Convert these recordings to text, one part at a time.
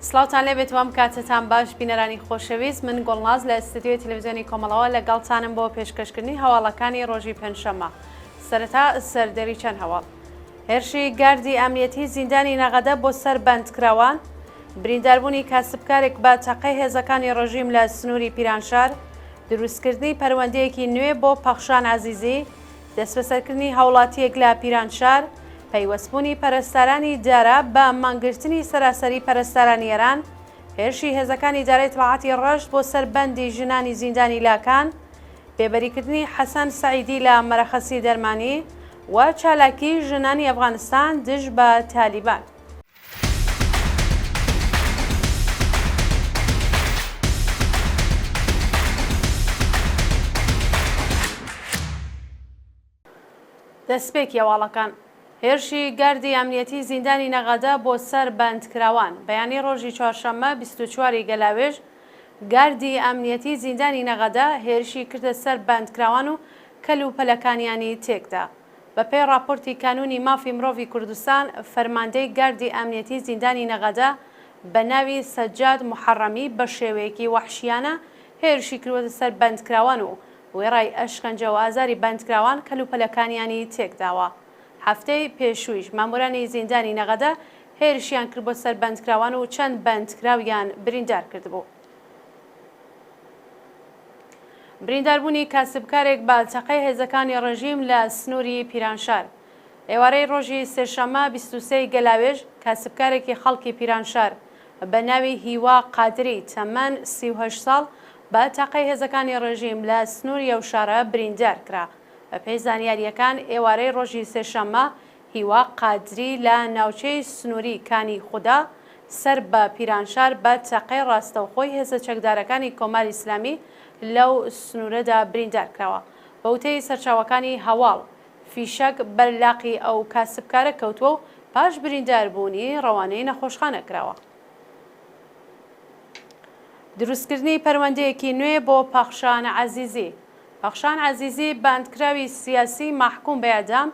سڵاوتان لێبێت و ئەم کاتەتان باش بینەرانی خۆشەویست من گوڵناز لە ستدیۆی تەلەڤزیۆنی کۆمەڵەوە لەگەڵتانم بۆ پێشکەشکردنی هەواڵەکانی ڕۆژی پێنجشەممە سەرەتا سەردێری چەند هەواڵ هێرشی گاردی ئەمنیەتی زیندانی نەغەدە بۆ سەر بەندکراوان برینداربوونی کاسبکارێک بە تەقەی هێزەکانی ڕژیم لە سنووری پیرانشار دروستکردنی پەروەندەیەکی نوێ بۆ پەخشان عەزیزی دەستبەسەرکردنی هاوڵاتییەک لە پیرانشار، پەیوەستبوونی پەرستارانی دارا بە مانگرتنی سەراسەری پەرستارانی ئێران، هێرشی هێزەکانی ئیدارەی ئیتڵاعاتی ڕەشت بۆ سەر بەندی ژنانی زیندانی لاکان، بێبەریکردنی حەسەن سەعیدی لە مەرەخەسی دەرمانی و چالاکیی ژنانی ئەفغانستان دژ بە تالیبان. دەستپێکی هەواڵەکان هێرشی گاردی ئەمنیەتی زیندانی نەغەدە بۆ سەر بەندکراوان بەیانی ڕۆژی چوارشەممە 24 ی گەلاوێژ گاردی ئەمنیەتی زیندانی نەغەدە هێرشی کردە سەر بەندکراوان و کەل و پەلەکانیانی تێکدا. بەپێی ڕاپۆرتی کانوونی مافی مرۆڤی کوردستان، فەرماندەی گاردی ئەمنیەتی زیندانی نەغەدە بە ناوی سەجاد موحەڕەمی بە شێوەیەکی وەحشیانە هێرشی کردووەتە سەر بەندکراوان و وێڕای ئەشکەنجە و ئازاری بەندکراوان کەلوپەلەکانیانی تێکداوە. هەفتەی پێشوویش مامورانی زیندانی نەغەدە هێرشیان کردبووە سەر بەندکراوان و چەند بەندکراویان بریندار کردبوو. برینداربوونی کاسبکارێک بە تەقەی هێزەکانی ڕێژیم لە سنووری پیرانشار. ئێوارەی ڕۆژی سێشەممە 23 ی گەلاوێژ کاسبکارێکی خەڵکی پیرانشار بە ناوی هیوا قادری تەمەن 38 ساڵ بە تەقەی هێزەکانی ڕێژیم لە سنووری ئەو شارە بریندار کرا. بەپێی زانیارییەکان ئێوارەی ڕۆژی سێشەممە هیوا قادری لە ناوچەی سنووری کانی خودا سەر بە پیرانشار بە تەقەی ڕاستەوخۆی هێزە چەکدارەکانی کۆماری ئیسلامی لەو سنوورەدا بریندار کراوە. بە وتەی سەرچاوەکانی هەواڵ، فیشەک بەر لاقی ئەو کاسبکارە کەوتووە و پاش برینداربوونی ڕەوانەی نەخۆشخانە کراوە. دروستکردنی پەروەندەیەکی نوێ بۆ پەخشان عەزیزی پەخشان عەزیزی بەندکراوی سیاسی مەحکوم بە ئێعدام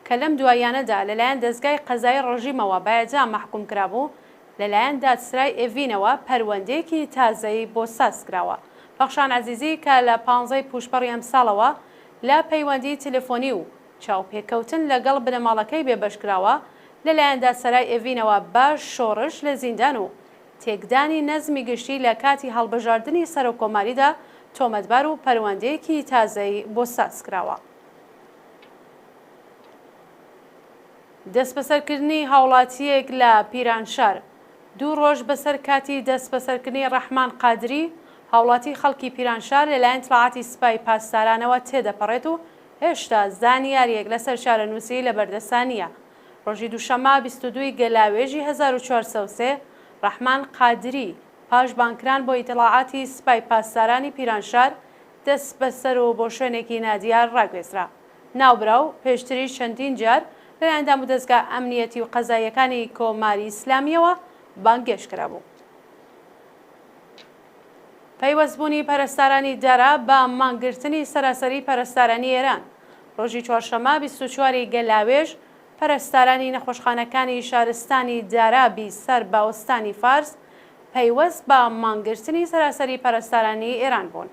کە لەم دواییانەدا لەلایەن دەزگای قەزایی ڕژیمەوە بە ئێعدام مەحکوم کرابوو، لەلایەن دادسرای ئێڤینەوە پەروەندەیەکی تازەی بۆ ساز کراوە. پەخشان عەزیزی کە لە پانزەی پووشپەڕی ئەمساڵەوە لە پەیوەندیی تلفۆنی و چاوپێکەوتن لەگەڵ بنەماڵەکەی بێبەش کراوە، لەلایەن دادسەرای ئێڤینەوە بە شۆڕش لە زیندان و تێکدانی نەزمی گشتی لە کاتی هەڵبژاردنی سەرۆککۆماریدا تۆمەتبار و پەروەندەیەکی تازەی بۆ ساز کراوە. دەستبەسەرکردنی هاوڵاتییەک لە پیرانشار دوو ڕۆژ بەسەر کاتی دەستبەسەرکردنی ڕەحمان قادری، هاوڵاتی خەڵکی پیرانشار لەلایەن ئیتڵاعاتی سپای پاسدارانەوە تێدەپەڕێت و هێشتا زانیارییەک لەسەر چارەنووسی لەبەردەستا نییە. ڕۆژی دووشەممە 22 ی گەلاوێژی 1403 ڕەحمان قادری پاش بانگکران بۆ ئیتڵاعاتی سپای پاسدارانی پیرانشار دەستبەسەر و بۆ شوێنێکی نادیار ڕاگوێزرا. ناوبراو پێشتریش چەندین جار لەلایەن دامودەزگا ئەمنییەتی و قەزاییەکانی کۆماری ئیسلامییەوە بانگهێشت کرابوو. پەیوەستبوونی پەرستارانی دارا بە مانگرتنی سەراسەری پەرستارانی ئێران ڕۆژی چوارشەممە 24 ی گەلاوێژ پەرستارانی نەخۆشخانەکانی شارستانی دارابی سەر بە ئوستانی فارس پەیوەست بە مانگرتنی سەراسەری پەرستارانی ئێران بوون.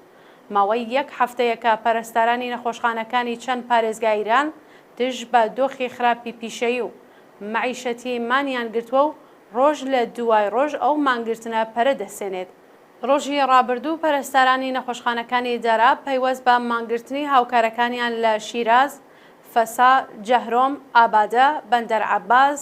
ماوەی یەک هەفتەیە کە پەرستارانی نەخۆشخانەکانی چەند پارێزگای ئیران دژ بە دۆخی خراپی پیشەیی و مەعیشەتی مانیان گرتووە و ڕۆژ لە دووای ڕۆژ ئەو مانگرتنە پەرە دەسێنێت. ڕۆژی ڕابردوو پەرستارانی نەخۆشخانەکانی داراب پەیوەست بە مانگرتنی هاوکارەکانیان لە شیراز، فەسا، جەهرۆم، ئابادە، بەندەر عەباس،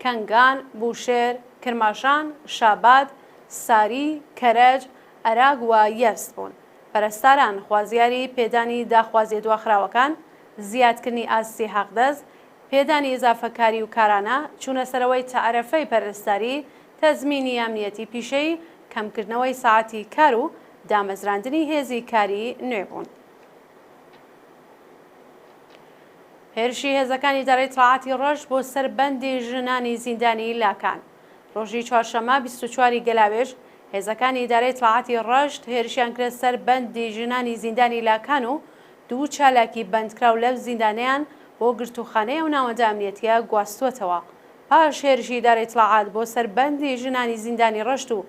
کەنگان، بوشێر، کرماشان، شاباد، ساری، کەرەج، ئەراک و یەزد بوون. پەرستاران خوازیاری پێدانی داخوازیە دواخراوەکان، زیادکردنی ئاستی حەقدەست، پێدانی ئیزافەکاری و کارانە، چوونەسەرەوەی تەعرەفەی پەرستاری، تەزمینی ئەمنیەتی پیشەیی، کەمکردنەوەی ساعەتی کار و دامەزراندنی هێزی کاری نوێ بوون. هێرشی هێزەکانی ئیدارەی ئیتڵاعاتی ڕەشت بۆ سەر بەندی ژنانی زیندانی لاکان. ڕۆژی چوارشەممە 24 ی گەلاوێژ، هێزەکانی ئیدارەی ئیتڵاعاتی ڕەشت هێرشیان کردە سەر بەندی ژنانی زیندانی لاکان و دوو چالاکی بەندکراو لەو زیندانەیان بۆ گرتووخانەی ئەو ناوەندە ئەمنیەتییە گواستووەتەوە. پاش هێرشی ئیدارەی ئیتڵاعات بۆ سەر بەندی ژنانی زیندانی ڕەشت و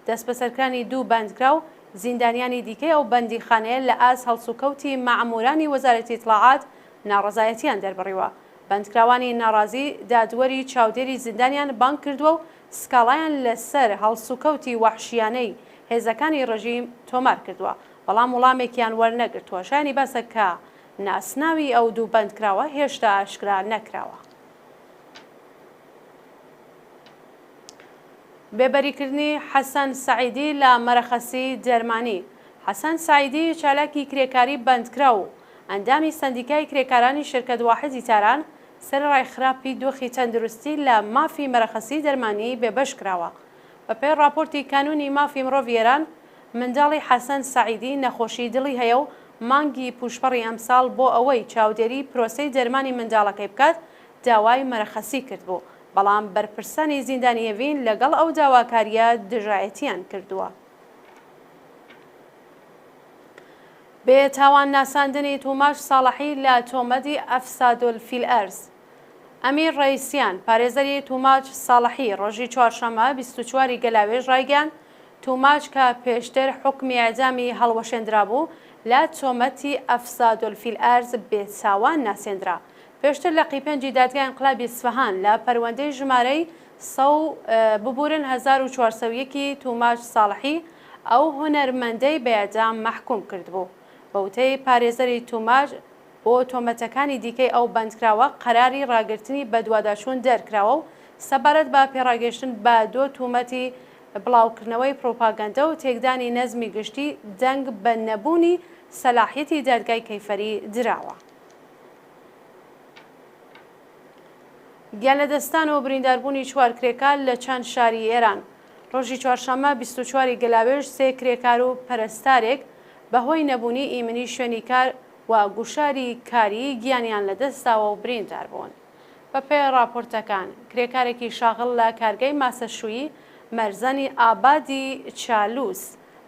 دەستبەسەرکرانی دوو بەندکراو، زیندانیانی دیکەی ئەو بەندیخانەیە لە ئاست هەڵسوکەوتی مەئموورانی وەزارەتی ئیتڵاعات ناڕەزایەتییان دەربڕیوە. بەندکراوانی ناڕازی دادوەری چاودێری زیندانیان بانگ کردووە و سکاڵایان لەسەر هەڵسوکەوتی وەحشییانەی هێزەکانی ڕژیم تۆمار کردووە، بەڵام وڵامێکیان وەرنەگرتووە. شایانی باسە کە ناسناوی ئەو دوو بەندکراوە هێشتا ئاشکرا نەکراوە. بێبەریکردنی حەسەن سەعیدی لە مەرەخەسی دەرمانی حەسەن سەعیدی چالاکی کرێکاری بەندکراو و ئەندامی سەندیکای کرێکارانی شرکەت واحدی تاران سەرەڕای خراپی دۆخی تەندروستی لە مافی مەرەخەسی دەرمانی بێبەش کراوە. بەپێی ڕاپۆرتی کانوونی مافی مڕۆڤی ئێران، منداڵی حەسەن سەعیدی نەخۆشی دڵی هەیە و مانگی پووشپەڕی ئەمساڵ بۆ ئەوەی چاودێری پرۆسەی دەرمانی منداڵەکەی بکات داوای مەرەخەسی کردبوو، بەڵام بەرپرسانی زیندانی ئێڤین لەگەڵ ئەو داواکارییە دژایەتییان کردووە. بێ تاوان ناساندنی توماج ساڵحی لە تۆمەتی افساد فی الارض. ئەمیر ڕەیسیان، پارێزەری توماج ساڵحی ڕۆژی چوارشەممە 24 ی گەلاوێژ ڕایگەیاند، توماج کە پێشتر حوکمی ئیعدامی هەڵوەشێندرابوو، لە تۆمەتی افساد فی الارض بێ تاوان ناسێندرا. پێشتر لقی پێنجی دادگای ئینقلابی ئیسفەهان لە پەروەندەی ژمارەی سە و ببورن 1401 ی توماج ساڵحی ئەو هونەرمەندەی بە ئێعدام مەحکوم کردبوو. بە وتەی پارێزەری توماج، بۆ تۆمەتەکانی دیکەی ئەو بەندکراوە قەراری ڕاگرتنی بەدواداچوون دەرکراوە و سەبارەت بە پێڕاگەیشتن بە دۆ تومەتی بڵاوکردنەوەی پڕوپاگەندە و تێکدانی نەزمی گشتی دەنگ بە نەبوونی سەلاحیەتی دادگای کەیفەری دراوە. گیانلەدەستدان و برینداربوونی چوار کرێکار لە چەند شاری ئێران. ڕۆژی چوارشەممە 24 ی گەلاوێژ سێ کرێکار و پەرستارێک بەهۆی نەبوونی ئیمنی شوێنی کار و گوشاری کاریی گیانیان لەدەستداوە و برینداربوون. بەپێی ڕاپۆرتەکان، کرێکارێکی شاغڵ لە کارگەی ماسەشوویی مەرزەنی ئابادی چالووس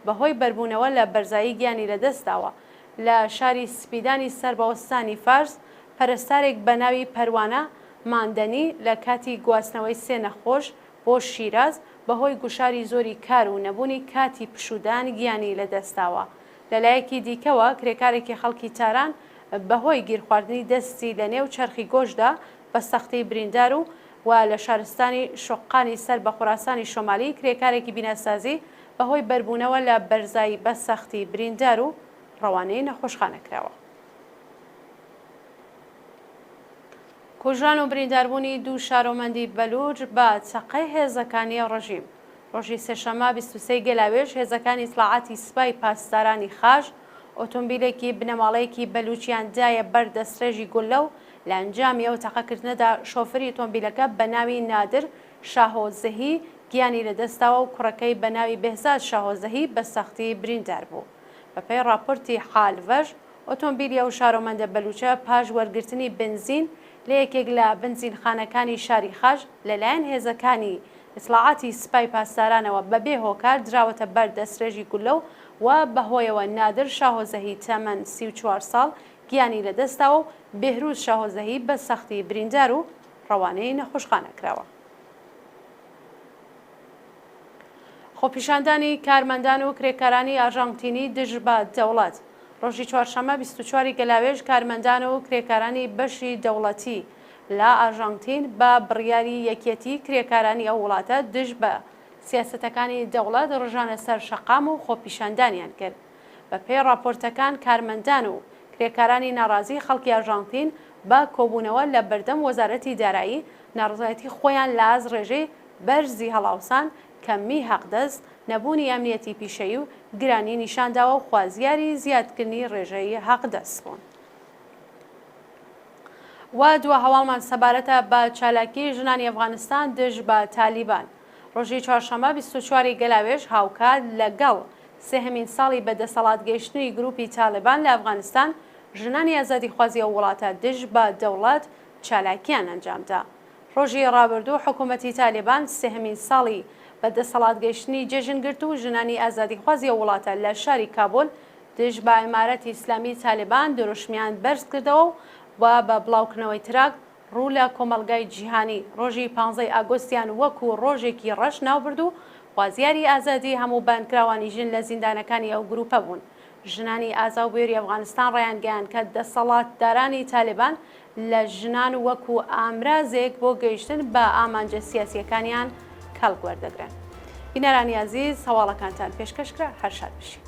بەهۆی بەربوونەوە لە بەرزایی گیانی لەدەستداوە. لە شاری سپیدانی سەر بە ئوستانی فارس، پەرستارێک بە ناوی پەروانە ماندەنی لە کاتی گواستنەوەی سێ نەخۆش بۆ شیراز بەهۆی گوشاری زۆری کار و نەبوونی کاتی پشوودان گیانی لەدەستداوە. لەلایەکی دیکەوە کرێکارێکی خەڵکی تاران بەهۆی گیرخواردنی دەستی لەنێو چەرخی گۆشتدا بە سەختی بریندار و و لە شارستانی شوققانی سەر بە خوراسانی شۆمالی کرێکارێکی بیناسازی بەهۆی بەربوونەوە لە بەرزایی بە سەختی بریندار و ڕەوانەی نەخۆشخانە کراوە. کوژران و برینداربوونی دوو شارۆمەندی بەلووچ بە چەقەی هێزەکانی ڕژیم. ڕۆژی سێشەممە 23 ی گەلاوێژ هێزەکانی ئیتڵاعاتی سپای پاسدارانی خاش ئۆتۆمبیلێکی بنەماڵەیەکی بەلووچیان دایە بەر دەستڕێژی گوللە و لە ئەنجامی ئەو تەقەکردنەدا شۆفری ئۆتۆمبیلەکە بە ناوی نادر شاهۆزەهی گیانی لەدەستداوە و کوڕەکەی بە ناوی بێهزاد شاهۆزەهی بە سەختی بریندار بوو. بەپێی ڕاپۆرتی حالڤەش، ئۆتۆمبیلی ئەو شارۆمەندە بەلووچە پاش وەرگرتنی بنزین لە یەکێک لە بنزینخانەکانی شاری خاش لەلایەن هێزەکانی ئیتڵاعاتی سپای پاسدارانەوە بەبێ هۆکار دراوەتە بەر دەسترێژی گوللە و و بەهۆیەوە نادر شاهۆزەهی تەمەن 34 ساڵ گیانی لەدەستداوە و بێهروز شاهۆزەهی بە سەختی بریندار و ڕەوانەی نەخۆشخانە کراوە. خۆپیشاندانی کارمەندان و کرێکارانی ئارژانتینی دژ بە دەوڵەت ڕۆژی چوارشەممە 24 ی گەلاوێژ کارمەندان و کرێکارانی بەشی دەوڵەتی لە ئارژانتین بە بڕیاری یەکیەتی کرێکارانی ئەو وڵاتە دژ بە سیاسەتەکانی دەوڵەت ڕژانە سەر شەقام و خۆپیشاندانیان کرد. بە پێی ڕاپۆرتەکان کارمەندان و کرێکارانی ناڕازی خەڵکی ئارژانتین بە کۆبوونەوە لە بەردەم وەزارەتی دارایی ناڕەزایەتی خۆیان لە ئاست ڕێژەی بەرزی هەڵاوسان، کەمی حەقدەست، نەبوونی ئەمنیەتی پیشەیی و گرانی نیشان داوە و خوازیاری زیادکردنی ڕێژەی حەقدەست بوون. و دوا هەواڵمان سەبارەتە بە چالاکی ژنانی ئەفغانستان دژ بە تالیبان. ڕۆژی چوارشەممە 24 ی گەلاوێژ هاوکات لەگەڵ سێهەمین ساڵی بە دەسەڵات گەیشتنی گروپی تالیبان لە ئەفغانستان، ژنانی ئازادیخوازی ئەو وڵاتە دژ بە دەوڵەت چالاکییان ئەنجامدا. ڕۆژی ڕابردوو حکوومەتی تالیبان سێهەمین ساڵی بە دەسەڵات گەیشتنی جێژن گرت و ژنانی ئازادیخوازی ئەو وڵاتە لە شاری کابول دژ بە ئیمارەتی ئیسلامی تالیبان دروشمیان بەرز کردەوە و بە بڵاوکردنەوەی تراکت. ڕوو لە کۆمەڵگای جیهانی، ڕۆژی پانزەی ئاگۆستیان وەکوو ڕۆژێکی ڕەش ناوبرد و خوازیاری ئازادیی هەموو بەندکراوانی ژن لە زیندانەکانی ئەو گرووپە بوون. ژنانی ئازا و بوێری ئەفغانستان ڕایانگەیاند کە دەسەڵاتدارانی تالێبان لە ژنان وەکوو ئامرازێک بۆ گەیشتن بە ئامانجە سیاسییەکانیان کەڵک وەردەگرن. بینەرانی ئازیز هەواڵەکانتان پێشکەش کرا، هەر شاد بژین.